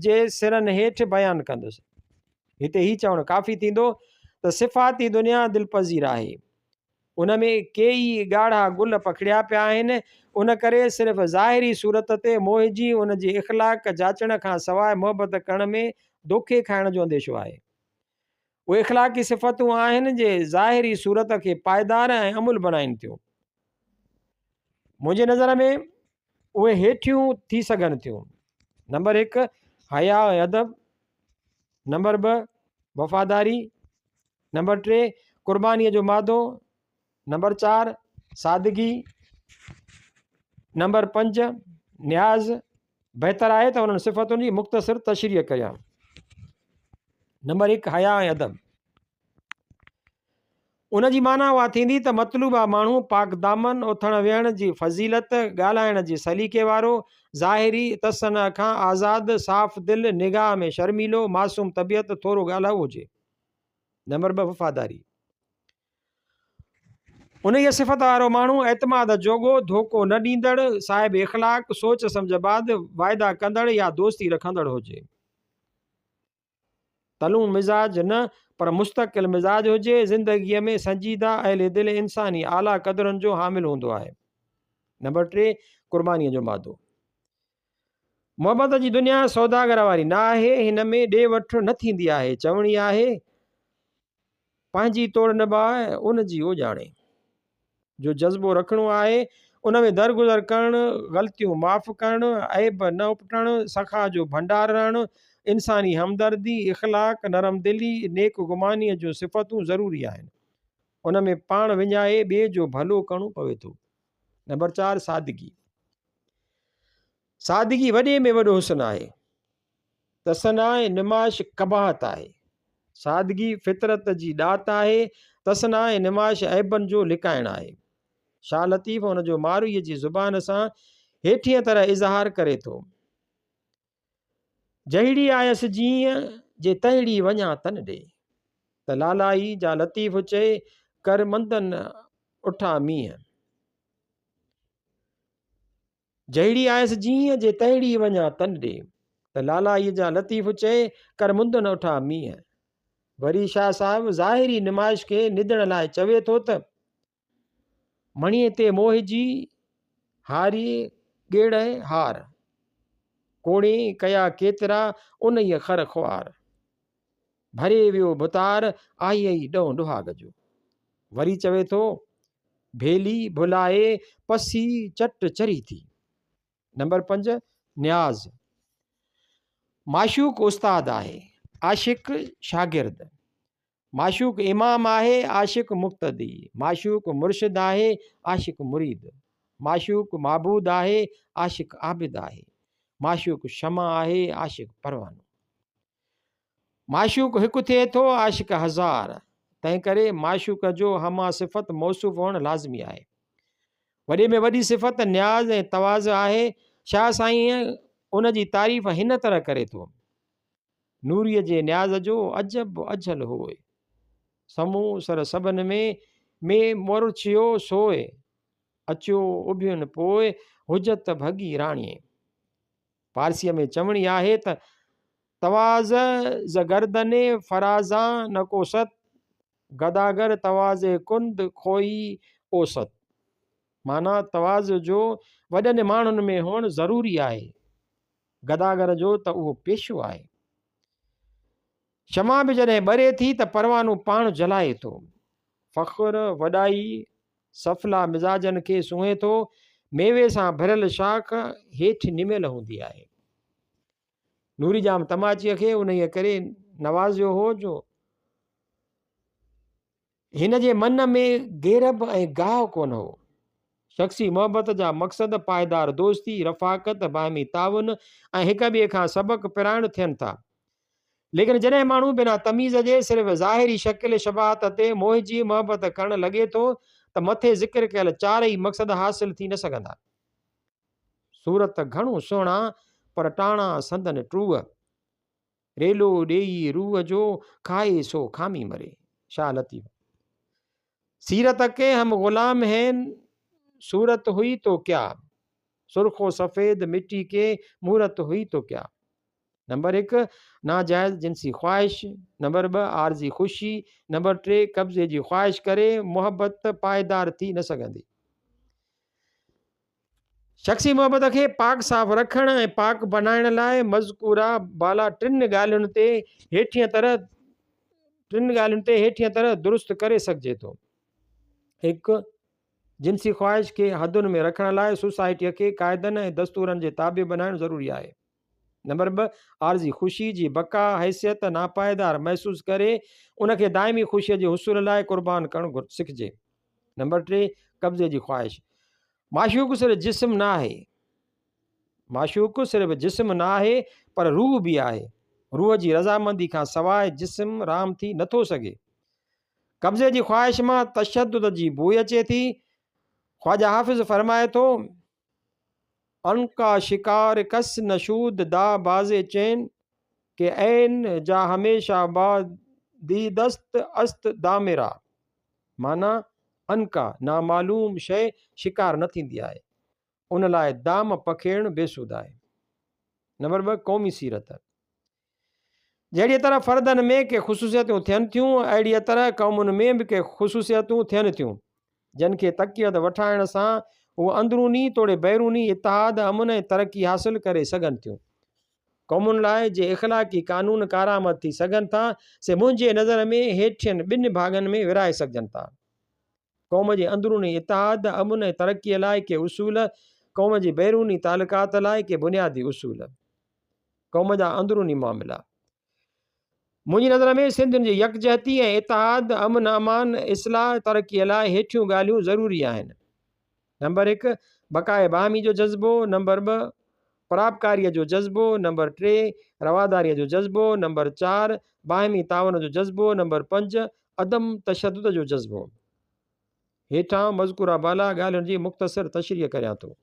جي سرن هيٺ بيان ڪندس. هتي هي چوڻ ڪافي ٿيندو ته صفاتي دنيا دلپذير آهي. ان ۾ ڪيئي ڳاڙها گل پکڙيا پيا آهن، ان ڪري صرف ظاهري صورت تي موهجي ان جي اخلاق جاچڻ کان سواء محبت ڪرڻ ۾ دوکي کائڻ جو انديشو آهي. اهي اخلاقي صفتون آهن جي ظاهري صورت کي پائيدار ۽ املهه بڻائين ٿيون. منهنجي نظر ۾ اهي هيٺيون ٿي سگهن ٿيون. نمبر هڪ، حياء ۽ ادب. نمبر 2، وفاداري. نمبر 3، قربانيء جو مادو. نمبر 4، سادگي. نمبر 5، نياز. بهتر آهي ته انهن صفتن جي مختصر تشريح ڪريان. نمبر 1، حياء ۽ ادب. ان جي معنيٰ اها ٿيندي ته مطلوبه ماڻهو پاڪ دامن، اٿڻ ويهڻ جي فضيلت، ڳالهائڻ جي سليقي وارو، ظاهري تصنع کان آزاد، صاف دل، نگاهه ۾ شرميلو، معصوم طبيعت، ٿورو ڳالهائو هجي. نمبر 2، وفاداري. انهيء صفت وارو ماڻهو اعتماد جوڳو، ڌوڪو نه ڏيندڙ، صاحب اخلاق، سوچ سمجهه بعد واعدا ڪندڙ يا دوستي رکندڙ هجي. تلون مزاج نه پر مستقل مزاج هجي، زندگيء ۾ سنجيده، اهل دل، انساني اعليٰ قدرن جو حامل هوندو آهي. نمبر 3، قربانيء جو مادو. محبت جي دنيا سوداگر واري نه آهي، هن ۾ ڏي وٺ نه ٿيندي آهي، چوڻي آهي، پنهنجي توڙ نڀاء، ان جي او ڄاڻي. جو جذبو رکڻو آهي، ان ۾ درگذر ڪرڻ، غلطيون معاف ڪرڻ، عيب نه اپٽڻ، سخا جو ڀنڊار رهڻ، انساني همدردي، اخلاق، نرم دلي، نيڪ گمانيء جون صفتون ضروري آهن. ان ۾ پاڻ وڃائي ٻئي جو ڀلو ڪرڻو پوي ٿو. نمبر 4، سادگي. سادگي وڏي ۾ وڏو حسن آهي. تصنع ۽ نمائش قباحت آهي. سادگي فطرت جي ڏات آهي، تصنع ۽ نمائش عيبن جو لڪائڻ آهي. شاهه لطيف ان جو مارويء جي زبان سان هيٺينء طرح اظهار ڪري ٿو. جهڙي آيس جيئن، جي تهڙي وڃان تن ڏي. ته لالائي جا لطيف چئي، ڪر مندن اٺا مينهن. جهڙي آيس جيئن، جي تهڙي وڃان تن ڏي. ته لالائي جا لطيف چئي، ڪر مندن اٺا مينهن. وري شاهه صاحب ظاهري نمائش کي ندڻ لاء چوي ٿو ته. مڻيي تي موهجي، هاري ڳيڙهه هار. ڪوڙين ڪيا ڪيترا، انهيء خر خوار. ڀري ويو ڀتار، آهيئي ڏون ڏهاڳ جو. وري چوي ٿو. ڀيلي ڀلائي پسي چٽ چري ٿي. نمبر 5، نياز. معشوق استاد آهي، عاشق شاگرد. معشوق امام آهي، عاشق مقتدي. معشوق مرشد آهي، عاشق مريد. معشوق معبود آهي، عاشق عابد آهي. معشوق شمع آهي، عاشق پروانو. معشوق هڪ ٿئي ٿو، عاشق هزار. تنهنڪري معشوق جو هما صفت موصوف هئڻ لازمي آهي. وڏي ۾ وڏي صفت نياز ۽ تواضع آهي. شاهه سائين ان جي تعريف هن طرح ڪري ٿو. نوريء جي نياز جو عجب اجهل هوء. سمون سر سڀن ۾، ۾ مورڇيو سوء. اچيو اڀين پوء، حجت ڀڳي راڻيء. پارسيء ۾ چوڻي آهي ته، تواضع ز گردن فرازان نه ڪو ست، گداگر تواضع ڪند کوئي او ست. معنيٰ تواضع جو وڏن ماڻهن ۾ هئڻ ضروري آهي. گداگر جو ته اهو پيشو آهي. شمع به جڏهن ٻري ٿي ته پروانو پاڻ جلائي ٿو. فخر، وڏائي، سفلا مزاجن کي سونهين ٿو. ميوي سان ڀريل شاخ هيٺ نميل هوندي آهي. نوري ڄام تماچيء کي انهيء ڪري نوازيو هو جو هن جي من ۾ گيرب ۽ گاهه ڪونه هو. شخصي محبت جا مقصد پائيدار دوستي، رفاقت، باهمي تعاون ۽ هڪ ٻئي کان سبق پرائڻ ٿين ٿا. ليڪن جڏهن ماڻهو بنا تميز جي صرف ظاهري شڪل شباهت تي موهجي محبت ڪرڻ لڳي ٿو ته مٿي ذڪر ڪيل چارئي مقصد حاصل ٿي نه سگهندا. صورت گهڻو سهڻا پر ٽاڻا سندن ٽوهه. ريلو ڏيئي روح جو، کائي سو کامي مري. شاهه لطيف. سيرت ڪي هم غلام هين، صورت هئي تو ڪيا. سرخ و سفيد مٽي ڪي، مورت هئي تو ڪيا. نمبر 1، ناجائز جنسي خواهش. نمبر 2، عارضي خوشي. نمبر 3، قبضي جي خواهش ڪري محبت پائيدار ٿي نه سگهندي. شخصي محبت کي پاڪ صاف رکڻ ۽ پاڪ بنائڻ لاء مذڪوره بالا ٽن ڳالهين تي هيٺينء طرح ٽن ڳالهين تي هيٺينء طرح درست ڪري سگهجي ٿو. 1. جنسي خواهش کي حدن ۾ رکڻ لاء سوسائٽيء کي قاعدن ۽ دستورن جي تابع بنائڻ ضروري آهي. نمبر 2. عارضي خوشي جي بقا، حيثيت، ناپائيدار محسوس ڪري ان کي دائمي خوشيء جي حصول لاء قربان ڪرڻ سکجي. نمبر 3. قبضي جي خواهش. معشوق صرف جسم نه آهي. معشوق صرف جسم نه آهي پر روح به آهي. روح جي رضامندي کان سواء جسم رام ٿي نه ٿو سگهي. قبضي جي خواهش مان تشدد جي بوء اچي ٿي. خواجه حافظ فرمائي ٿو، عنقا شڪار ڪس نشود دا باز چين، ڪي عين جا هميشه با ديدست است دامرا. معنيٰ، عنقا، نامعلوم شيء شڪار نه ٿيندي آهي، ان لاء دام پکيڙڻ بيسود آهي. نمبر 2، قومي سيرت. جهڙيء طرح فردن ۾ ڪي خصوصيتون ٿين ٿيون، اهڙيء طرح قومن ۾ به ڪي خصوصيتون ٿين ٿيون، جن کي تقويت وٺائڻ سان هو اندروني توڙي بيروني اتحاد، امن ۽ ترقي حاصل ڪري سگهن ٿيون. قومن لاء جي اخلاقي قانون ڪارآمد ٿي سگهن ٿا، سي منهنجي نظر ۾ هيٺين ٻن ڀاڱن ۾ ورهائي سگهجن ٿا. قوم جي اندروني اتحاد، امن ۽ ترقيء لاء ڪي اصول، قوم جي بيروني تعلقات لاء ڪي بنيادي اصول. قوم جا اندروني معاملا. منهنجي نظر ۾ سنڌين جي يڪجهتي ۽ اتحاد، امن امان، اصلاح، ترقيء لاء هيٺيون ڳالهيون ضروري آهن. نمبر 1، بقاء باهمي جو جذبو، نمبر 2، پراپڪاريء جو جذبو، نمبر 3، رواداريء جو جذبو، نمبر 4، باهمي تعاون جو جذبو، نمبر 5، عدم تشدد جو جذبو. هيٺان مذڪوره بالا ڳالهين جي مختصر تشريح ڪريان ٿو.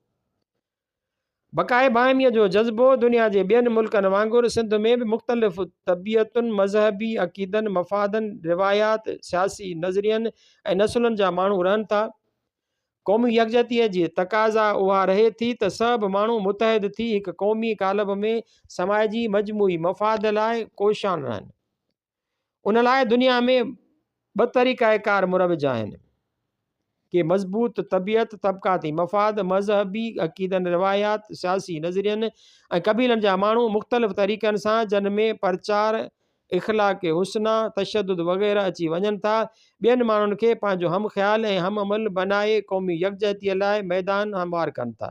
بقاء باهميء جو جذبو دنيا جي ٻين ملڪن وانگر سنڌ ۾ به مختلف طبيعتن، مذهبي عقيدن، مفادن، روايات، سياسي نظرين ۽ نسلن جا ماڻهو رهن ٿا. قومي يڪجهتيء جي تقاضا اها رهي ٿي ته سڀ ماڻهو متحد ٿي هڪ قومي قالب ۾ سمائجي مجموعي مفاد لاء ڪوشان رهن. ان لاء دنيا ۾ ٻه طريقه ڪار مروج آهن. ڪي مضبوط طبيعت، طبقاتي مفاد، مذهبي عقيدن، روايات، سياسي نظرين ۽ قبيلن جا ماڻهو مختلف طريقن سان جن ۾ پرچار، اخلاق حسنه، تشدد وغيره اچي وڃن ٿا، ٻين ماڻهن کي پنهنجو هم خيال ۽ هم عمل بنائي قومي يڪجهتيء لاء ميدان هموار ڪن ٿا.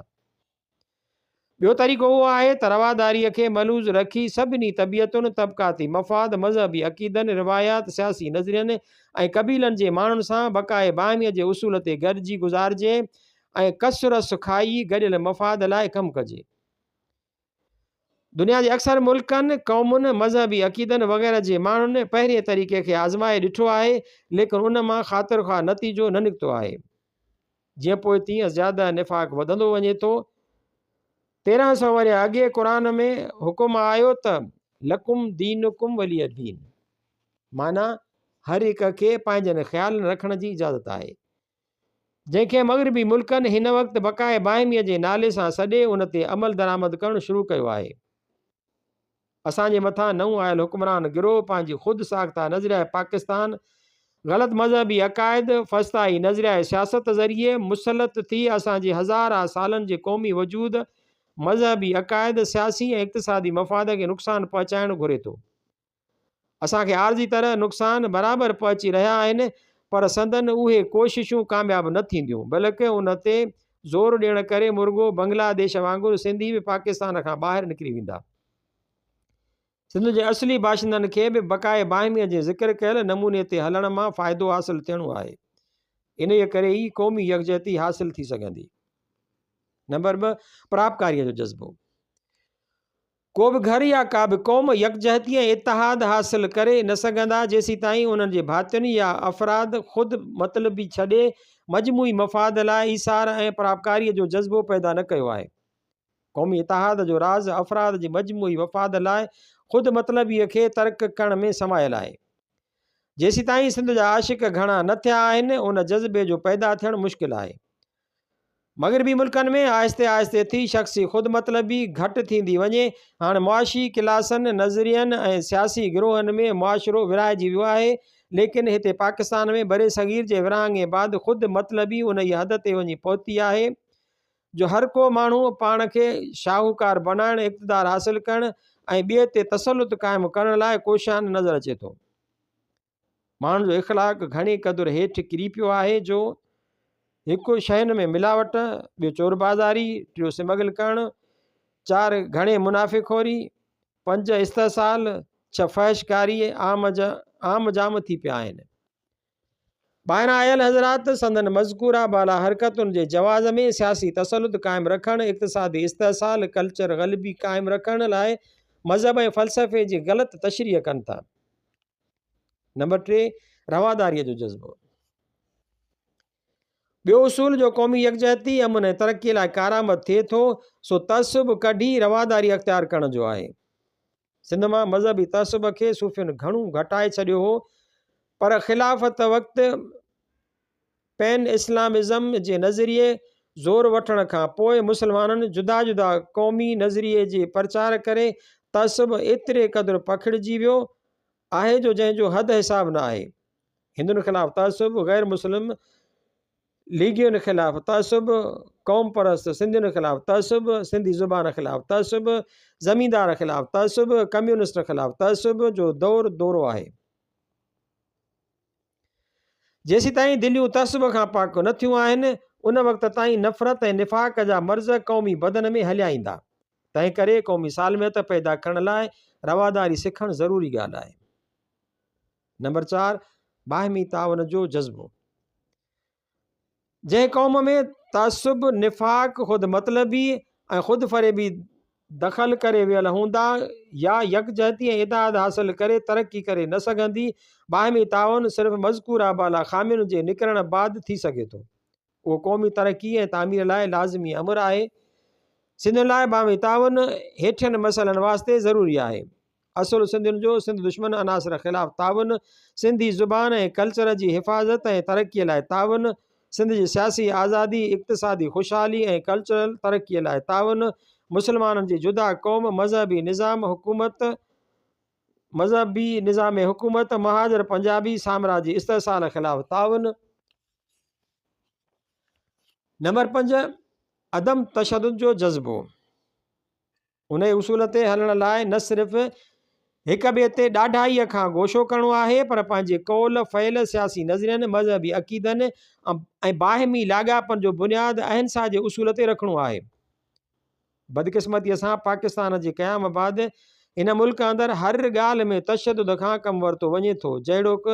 ٻيو طريقو اهو آهي ته رواداريء کي ملحوظ رکي سڀني طبيعتن، طبقاتي مفاد، مذهبي عقيدن، روايات، سياسي نظرين ۽ قبيلن جي ماڻهن سان بقاء باهميء جي اصول تي گڏجي گذارجي ۽ ڪس رس کائي گڏيل مفاد لاء ڪم ڪجي. دنيا جي اڪثر ملڪن، قومن، مذهبي عقيدن وغيره جي ماڻهن پهرئين طريقي کي آزمائي ڏٺو آهي، ليڪن ان مان خاطرخواه نتيجو نه نڪتو آهي. جيئن پوء تيئن زياده نفاق وڌندو وڃي ٿو. 1300 ورهيه اڳي قرآن ۾ حڪم آيو ته لڪم دينڪم ولي دين معنيٰ هر هڪ کي پنهنجن خيالن رکڻ جي اجازت آهي. جنهن کي مغربي ملڪن هن وقت بقاء باهميء جي نالي سان سڏي ان تي عمل درآمد ڪرڻ شروع ڪيو آهي. اسان جي مٿان نئون آيل حڪمران گروهه پنهنجي خود ساخته نظريه پاڪستان، غلط مذهبي عقائد، فسطائي نظريه سياست ذريعي مسلط ٿي اسان جي هزارها سالن جي قومي وجود، مذهبي عقائد، سياسي ۽ اقتصادي مفاد کي نقصان پهچائڻ گهري ٿو. اسان کي عارضي طرح نقصان برابر پهچي رهيا آهن پر سندن اهي ڪوششون ڪامياب نه ٿينديون بلڪ ان تي زور ڏيڻ ڪري مرڳو بنگلاديش وانگر سنڌي به پاڪستان کان ٻاهر نڪري ويندا. سنڌ جي اصلي باشندن کي به بقاء باهميء جي ذڪر ڪيل نموني تي هلڻ مان فائدو حاصل ٿيڻو آهي. انهيء ڪري ئي قومي يڪجهتي حاصل ٿي سگهندي. نمبر 2، پراپڪاريء جو جذبو. ڪو به گهر يا ڪا به قوم يڪجهتي ۽ اتحاد حاصل ڪري نه سگهندا جيسيتائين انهن جي ڀاتين يا افراد خود مطلبي ڇڏي مجموعي مفاد لاء ايثار ۽ پراپڪاريء جو جذبو پيدا نه ڪيو آهي. قومي اتحاد جو راز افراد جي مجموعي مفاد لاء خود مطلبيء کي ترڪ ڪرڻ ۾ سمايل آهي. جيسيتائين سنڌ جا عاشق گهڻا نه ٿيا آهن، ان جذبي جو پيدا ٿيڻ مشڪل آهي. مغربي ملڪن ۾ آهستي آهستي ٿي شخصي خود مطلبي گهٽ ٿيندي وڃي. هاڻ معاشي ڪلاسن، نظرين ۽ سياسي گروهن ۾ معاشرو ورهائجي ويو آهي، ليڪن هتي پاڪستان ۾ برصغير جي ورهاڱي بعد خود مطلبي انهيء حد تي وڃي پهتي آهي جو هر ڪو ماڻهو پاڻ کي شاهوڪار بڻائڻ، اقتدار حاصل ڪرڻ ۽ ٻئي تي تسلط قائم ڪرڻ لاء ڪوشان نظر اچي ٿو. ماڻهن جو اخلاق گهڻي قدر هيٺ ڪري پيو آهي جو هڪ شين ۾ ملاوٽ، ٻيو چور بازاري، ٽيو سمگل ڪرڻ، چار گهڻي منافعي خوري، پنج استحصال، ڇهه فحش ڪاري عام عام جام ٿي پيا آهن. ٻاهران آيل حضرات سندن مذڪوره بالا حرڪتن جي جواز ۾ سياسي تسلط قائم رکڻ، اقتصادي استحصال، ڪلچر غلبي قائم رکڻ لاء مذهب ۽ فلسفي جي غلط تشريح ڪن ٿا. نمبر 3، رواداريء جو جذبو. ٻيو اصول جو قومي يڪجهتي، امن ۽ ترقيء لاء ڪارآمد ٿئي ٿو، سو تعصب ڪڍي رواداري اختيار ڪرڻ جو آهي. سنڌ مان مذهبي تعصب کي صوفين گهڻو گهٽائي ڇڏيو هو، پر خلافت وقت پين اسلامزم جي نظريي زور وٺڻ کان پوء مسلمانن جدا جدا قومي نظريي جي پرچار ڪري تعصب ايتري قدر پکڙجي ويو آهي جو جنهن جو حد حساب نه آهي. هندن خلاف تعصب، غير مسلم ليگين خلاف تعصب، قوم پرست سنڌين خلاف تعصب، سنڌي زبان خلاف تعصب، زميندار خلاف تعصب، ڪميونسٽ خلاف تعصب جو دور دورو آهي. جيسيتائين دليون تعصب کان پاڪ نه ٿيون آهن، ان وقت تائين نفرت ۽ نفاق جا مرض قومي بدن ۾ هليا ايندا. تنهنڪري قومي سالميت پيدا ڪرڻ لاء رواداري سکڻ ضروري ڳالهه آهي. نمبر 4، باهمي تعاون جو جذبو. جنهن قوم ۾ تعصب، نفاق، خود مطلبي ۽ خود فريبي دخل ڪري ويل هوندا يا يڪجهتي ۽ اتحاد حاصل ڪري ترقي ڪري نه سگهندي، باهمي تعاون صرف مذڪوره بالا خامين جي نڪرڻ بعد ٿي سگهي ٿو. اهو قومي ترقي ۽ تعمير لاء لازمي امر آهي. سنڌين لاء باهمي تعاون هيٺين مسئلن واسطي ضروري آهي. اصل سنڌين جو سنڌ دشمن عناصر خلاف تعاون، سنڌي زبان ۽ ڪلچر جي حفاظت ۽ ترقي لاء تعاون، سنڌ جي سياسي آزادي، اقتصادي خوشحالي ۽ ڪلچرل ترقي لاء تعاون، مسلمانن جي جدا قوم، مذهبي نظام حڪومت، مذهبي نظام حڪومت، مهاجر پنجابي سامراجي استحصال خلاف تعاون. نمبر 5، عدم تشدد جو جذبو. انهيء اصول تي هلڻ لاء نه صرف هڪ ٻئي تي ڏاڍائيء کان گوشو ڪرڻو آهي، پر پنهنجي قول، فعل، سياسي نظرين، مذهبي عقيدن ۽ باهمي لاڳاپن جو بنياد اهنسا جي اصول تي رکڻو آهي. بدقسمتيء سان پاڪستان جي قيام بعد هن ملڪ اندر هر ڳالهه ۾ تشدد کان ڪم ورتو وڃي ٿو، جهڙوڪ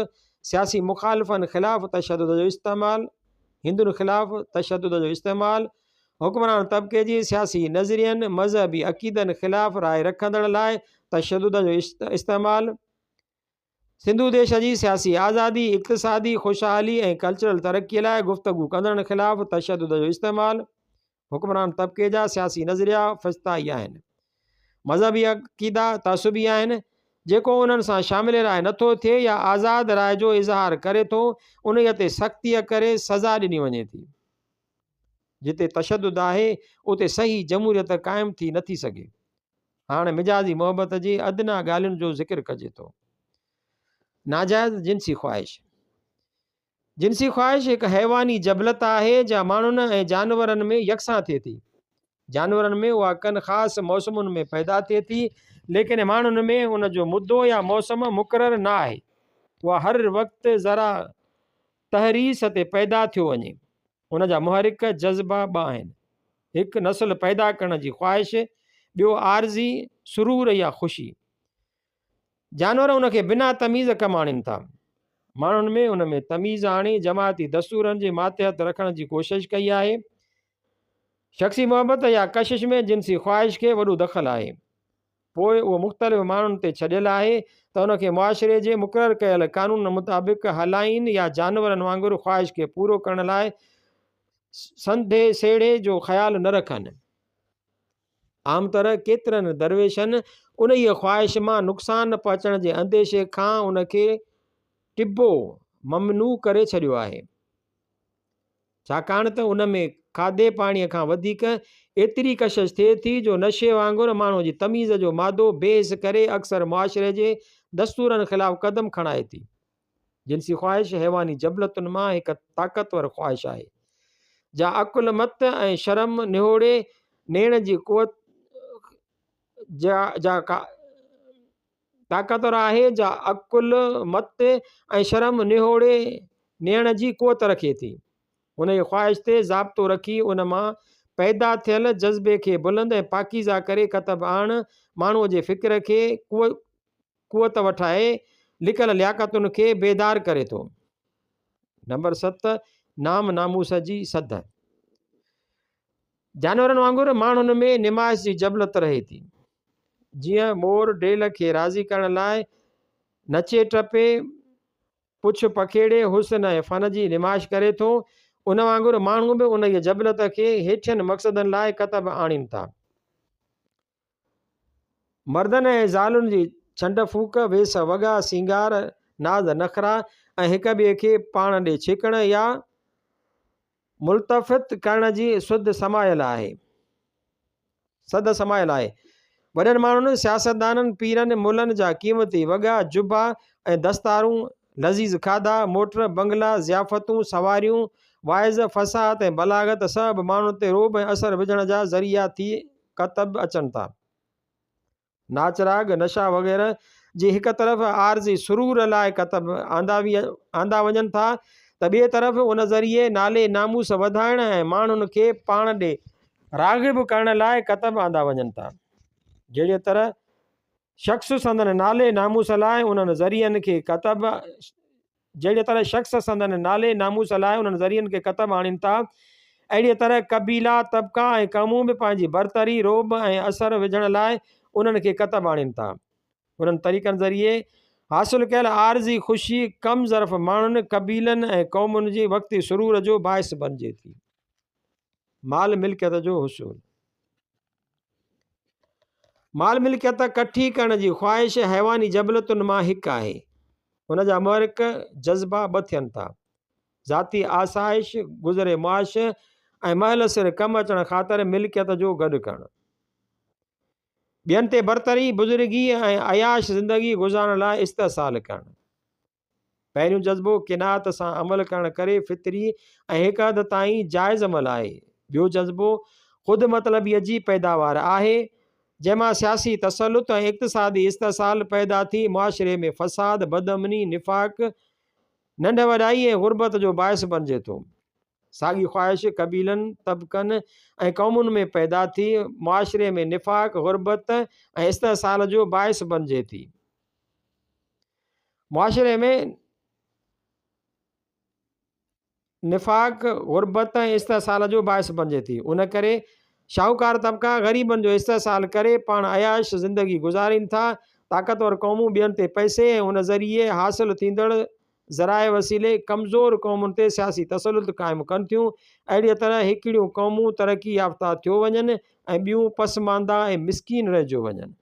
سياسي مخالفن خلاف تشدد جو استعمال، هندن خلاف تشدد جو استعمال، حڪمران طبقي جي سياسي نظرين، مذهبي عقيدن خلاف راء رکندڙ لاء تشدد جو استعمال، سنڌو ديش جي سياسي آزادي، اقتصادي خوشحالي ۽ ڪلچرل ترقي لاء گفتگو ڪندڙن خلاف تشدد جو استعمال، حڪمران طبقي جا سياسي نظريا فسطائي آهن. مذهبي عقيدا تعصبي آهن، جيڪو انهن سان شامل راء نٿو ٿئي يا آزاد راء جو اظهار ڪري ٿو، انهيء تي سختيء ڪري سزا ڏني وڃي ٿي. جتي تشدد آهي، اتي صحيح جمهوريت قائم ٿي نٿي سگهي. هاڻ مجازي محبت جي ادنيٰ ڳالهين جو ذڪر ڪجي ٿو. ناجائز جنسي خواهش، جنسي خواهش هڪ حيواني جبلت آهي، جا ماڻهن ۽ جانورن ۾ يڪسان ٿئي ٿي. جانورن ۾ اها ڪن خاص موسمن ۾ پيدا ٿئي ٿي، ليڪن ماڻهن ۾ ان جو مدو يا موسم مقرر نه آهي. اها هر وقت ذرا تحريص تي پيدا ٿيو وڃي. ان جا محرڪ جذبا ٻه آهن. هڪ نسل پيدا ڪرڻ جي خواهش، ٻيو عارضي سرور يا خوشي. جانور ان کي بنا تميز ڪم آڻين ٿا. ماڻهن ۾ ان ۾ تميز آڻي جماعتي دستورن جي ماتحت رکڻ جي ڪوشش ڪئي آهي. شخصي محبت يا ڪشش ۾ جنسي خواهش کي وڏو دخل آهي. پوء اهو مختلف ماڻهن تي ڇڏيل آهي ته ان کي معاشري جي مقرر ڪيل قانون مطابق هلائين يا جانورن وانگر خواهش کي پورو ڪرڻ لاء سنڌي سيڙهي جو خيال نه رکن. عام طرح ڪيترن درويشن انهيء خواهش مان نقصان پهچڻ جي انديشي کان ان کي ٽبو، ممنوع، ڪري ڇڏيو آهي. ڇاڪاڻ ته ان ۾ کاڌي پاڻيء کان وڌيڪ ايتري ڪشش ٿئي ٿي جو نشي وانگر ماڻهوء جي تميز جو مادو بي حس ڪري اڪثر معاشري جي دستورن خلاف قدم کڻائي ٿي. جنسي خواهش حيواني جبلتن مان هڪ طاقتور خواهش آهي، جا عقل مت ۽ شرم نهوڙي نيڻ جي قوت جا جا طاقتور آهي جا عقل، مت ۽ شرم نهوڙي نيڻ جي قوت رکي ٿي. انهيء خواهش تي ضابطو رکي ان مان پيدا ٿيل جذبي کي بلند ۽ پاڪيزه ڪري ڪتب آڻڻ ماڻهوء جي فڪر کي قوت وٺائي لڪل لياقتن کي بيدار ڪري ٿو. نمبر 7، نام ناموس جي سڌ. جانورن وانگر ماڻهن ۾ نمائش جي جبلت رهي ٿي. جيئن مور ڊيل کي راضي ڪرڻ لاء نچي ٽپي، پڇ پکيڙي حسن ۽ فن جي نمائش ڪري ٿو، ان وانگر ماڻهو به انهيء جبلت کي هيٺين مقصدن لاء ڪتب آڻين ٿا. مردن ۽ زالن جي ڇنڊ ڦوڪ، ويس وڳا، سينگار، ناز نخرا ۽ هڪ ٻئي کي پاڻ ڏي ڇڪڻ يا ملتفت ڪرڻ جي سڌ سمايل آهي. سڌ سمايل آهي. وڏن ماڻهن، سياستدانن، پيرن، ملن جا قيمتي وڳا، جبا ۽ دستارون، لذيذ کاڌا، موٽر، بنگلا، ضيافتون، سواريون، واعظ، فصاحت ۽ بلاغت سڀ ماڻهن تي رعب ۽ اثر وجهڻ جا ذريعا ٿي ڪتب اچن ٿا. ناچ راڳ، نشا وغيره جي هڪ طرف عارضي سرور لاء ڪتب آندا وڃن ٿا ته ٻئي طرف ان ذريعي نالي ناموس وڌائڻ ۽ ماڻهن کي پاڻ ڏي راغب ڪرڻ لاء ڪتب آندا وڃن ٿا. جهڙيء طرح شخص سندن نالي ناموس لاء انهن ذريعن کي ڪتب جهڙيء طرح شخص سندن نالي ناموس لاء انهن ذريعن کي ڪتب آڻين ٿا، اهڙيء طرح قبيلا، طبقا ۽ قومون به پنهنجي برتري، رعب ۽ اثر وجهڻ لاء انهن کي ڪتب آڻين ٿا. انهن طريقن ذريعي حاصل ڪيل عارضي خوشي ڪم ظرف ماڻهن، قبيلن ۽ قومن جي وقتي سرور جو باعث بنجي ٿي. مال ملڪيت جو حصول. مال ملڪيت ڪٺي ڪرڻ جي خواهش حيواني جبلتن مان هڪ آهي. ان جا محرڪ جذبا ٻه ٿين ٿا. ذاتي آسائش، گذر معاش ۽ مهل سر ڪم اچڻ خاطر ملڪيت جو گڏ ڪرڻ. ٻين تي برتري، بزرگي ۽ عياش زندگي گذارڻ لاء استحصال ڪرڻ. پهريون جذبو قناعت سان عمل ڪرڻ ڪري فطري ۽ هڪ حد تائين جائز عمل آهي. ٻيو جذبو خود مطلبيء جي پيداوار آهي. جنهن مان سياسي تسلط ۽ اقتصادي استحصال پيدا ٿي معاشري ۾ فساد، بدامني، نفاق، ننڍ وڏائي ۽ غربت جو باعث بڻجي ٿو. ساڳي خواهش قبيلن، طبقن ۽ قومن ۾ پيدا ٿي معاشري ۾ نفاق، غربت ۽ استحصال جو باعث بڻجي ٿي. معاشري ۾ نفاق، غربت ۽ استحصال جو باعث بڻجي ٿي. ان ڪري شاهوڪار طبقا غريبن جو استحصال ڪري پاڻ عياش زندگي گذارين ٿا. طاقتور قومون ٻين تي پئسي ۽ ان ذريعي حاصل ٿيندڙ ذرائع وسيلي ڪمزور قومن تي سياسي تسلط قائم ڪن ٿيون. اهڙيء طرح هڪڙيون قومون ترقي يافته ٿيو وڃن ۽ ٻيون پسمانده ۽ مسڪين رهجيو وڃن.